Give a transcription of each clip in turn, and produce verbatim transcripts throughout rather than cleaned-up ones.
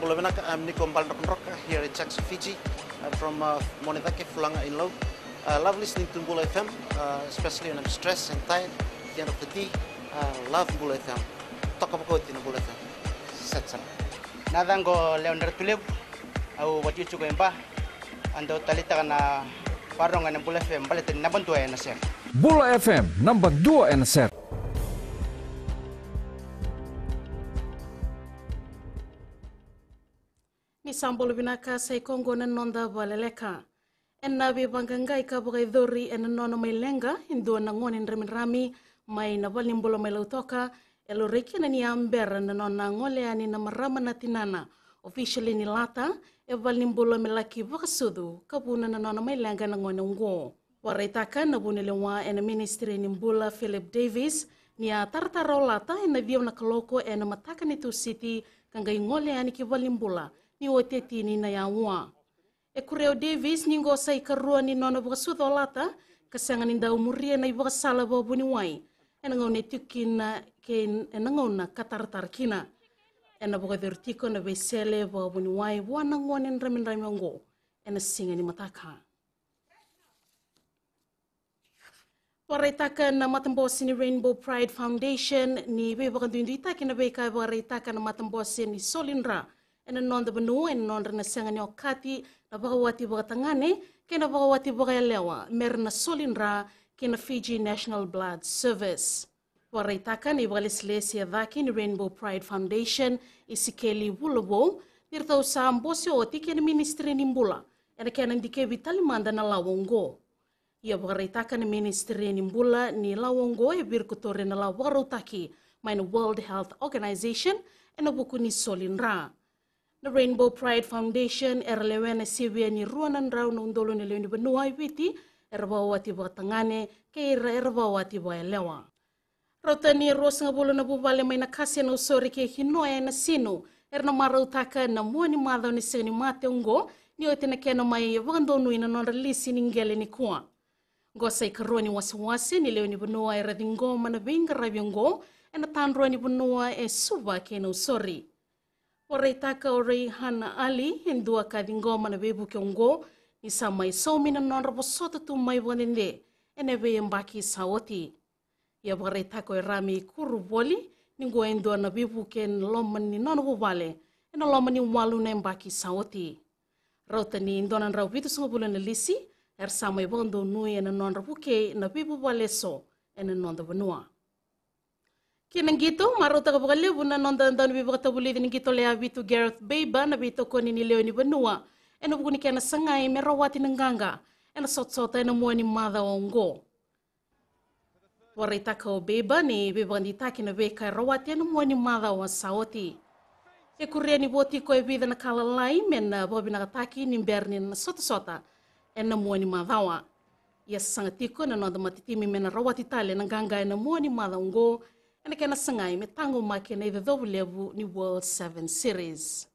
Bula vinaka, I'm Niko Baledrokadroka here in Jackson, Fiji. I'm from uh, Monedake, Fulaga in Lau. Uh, love listening to Bula F M, uh, especially when I'm stressed and tired at the end of the day. Uh, love Bula F M. Toka vakaoti na Bula F M. Set sara. Na yacaqu o Lewa Dratulevu, au vakaitikotiko e Ba. Au dau taleitaka na vakarorogo ena Bula F M baleta ni naba dua ena sere. Bula F M, naba dua ena sere. Ni sa bula vinaka, sa i koya oqo na noda vakaleleka. Ena veivaqaqai ka vakayacori ena nona mai leqa e dua na gone dramidrami mai na valenibula mai Lautoka, e laurai kina ni a bera na nona gole yani na marama na tinana, Officially ni Lata, e valenibula me laki vakasucu ka vuna na nona mai leqa na gone oqo. Vakaraitaka na vunilewa ena Ministry ni Bula, Philip Davis, ni a taratara o Lata ena ciwa na kaloko ena mataka ni Tusiti ka qai gole yani ki valenibula ni oti e tini na aua. E kuria o Davis ni oqo sa ikarua ni nona vakasucu o Lata ka sega ni dau muria na ivakasala vakavuniwai ena gauna e tiko kina kei na gauna ka taratara kina. Ena vakayacori tiko na veisele vakavuniwai vua na gone dramidrami oqo ena siga ni mataka. Vakaraitaka na matabose ni Rainbow Pride Foundation ni veivakaduiduitaki na veika e vakaraitaka na matabose ni Solidra ena noda vanua ena nodra na sega ni okati na vakawati vakatagane kei na vakawati vakayalewa mera na Solidra kei na Fiji National Blood Service. Vakaraitaka na ivakalesilesi e cake ni Rainbow Pride Foundation, Isikeli Vulavou, ni ratou sa bose oti kei na Ministry ni Bula ena kena dikevi tale mada na lawa oqo. Ia vakaraitaka na Ministry ni Bula ni lawa oqo e virikotori ena lawa vakarautaki mai na World Health Organization ena vuku ni Solidra. Na Rainbow Pride Foundation era lewena e sivia ni rua na drau na udolu na lewe ni vanua e Viti era vakawati vakatagane kei ira era vakawati vakayalewa. Rauta ni ruasagavulu na vuvale mai Nakasi e Nausori kei Hinoya e Nasinu era na marautaka na mua ni macawa ni Siga ni Mate oqo ni oti na kena mai vakadonui na nodra lisi ni qele nikua. Oqo sa ikarua ni wasewase ni lewe ni vanua era ciqoma na veiqaravi oqo ena tadrua ni vanua e Suva kei Nausori. Vakaraitaka o Reihana Ali, e dua ka ciqoma na veivuke oqo, ni sa mai saumi na nodra vosota tu mai vakadede ena veiyabaki sa oti. Ia vakaraitaka o Erami Kuruvoli ni oqo e dua na veivuke ena loma ni nona vuvale ena loma ni walu na yabaki sa oti. Rauta ni dua na drau vitusagavulu na lisi era sa mai vakadonui ena nodra vukei na veivuvale eso ena noda vanua. Kei na qito, marautaka vakalevu na noda dauniveivakatavulici ni qito lewe vitu Gareth Baber na veitokoni ni lewe ni vanua ena vuku ni kena sagai me rawati na qaqa ena sotasota ena mua ni macawa oqo. Vakaraitaka o Baber ni veivakadeitaki na veika e rawati ena mua ni macawa sa oti. E kuria ni vo tiko e vica na ka lalai me na vakavinakataki ni bera ni na sotasota ena mua ni macawa. Ia sasaga tiko na noda matatimi me na rawati tale na qaqa ena mua ni macawa oqo ena kena sagai me taqomaki ena icocovu levu ni World Sevens Series.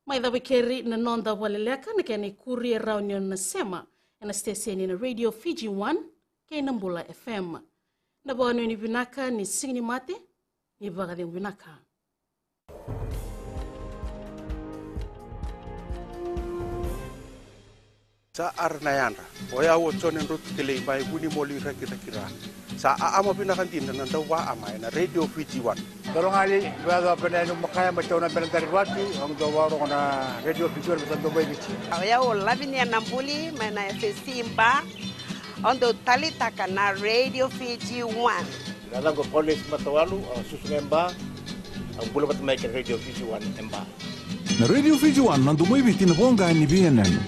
Mai cava keri na noda vakaleleka, na kena ikuri e rawa ni o na sema ena siteseni na Radio Fiji One kei na Bula F M. Na vakanuinui vinaka ni Siga ni Mate, ni vakacegu vinaka. Sa ara na yadra. O yau o Jone Drotu Kelei mai Vunimoli, Rakiraki, Ra. Sa aama vinaka dina na dauvaama ena Radio Fiji One. Dologali, vea dua pena enu makaya mai tauna pena dari vatu, au dau varogo na Radio Fiji One, sa dau mai Viti. O yau o Lavinia Nabuli mai na F S C Ba, au dau talitaka na Radio Fiji One. Na yacaqu o Paulesi Matawalu, au susu ga e Ba, au bula vata mai kei na Radio Fiji One e Ba. Na Radio Fiji One, na domo i Viti, na voqa ni veiyanuyanu.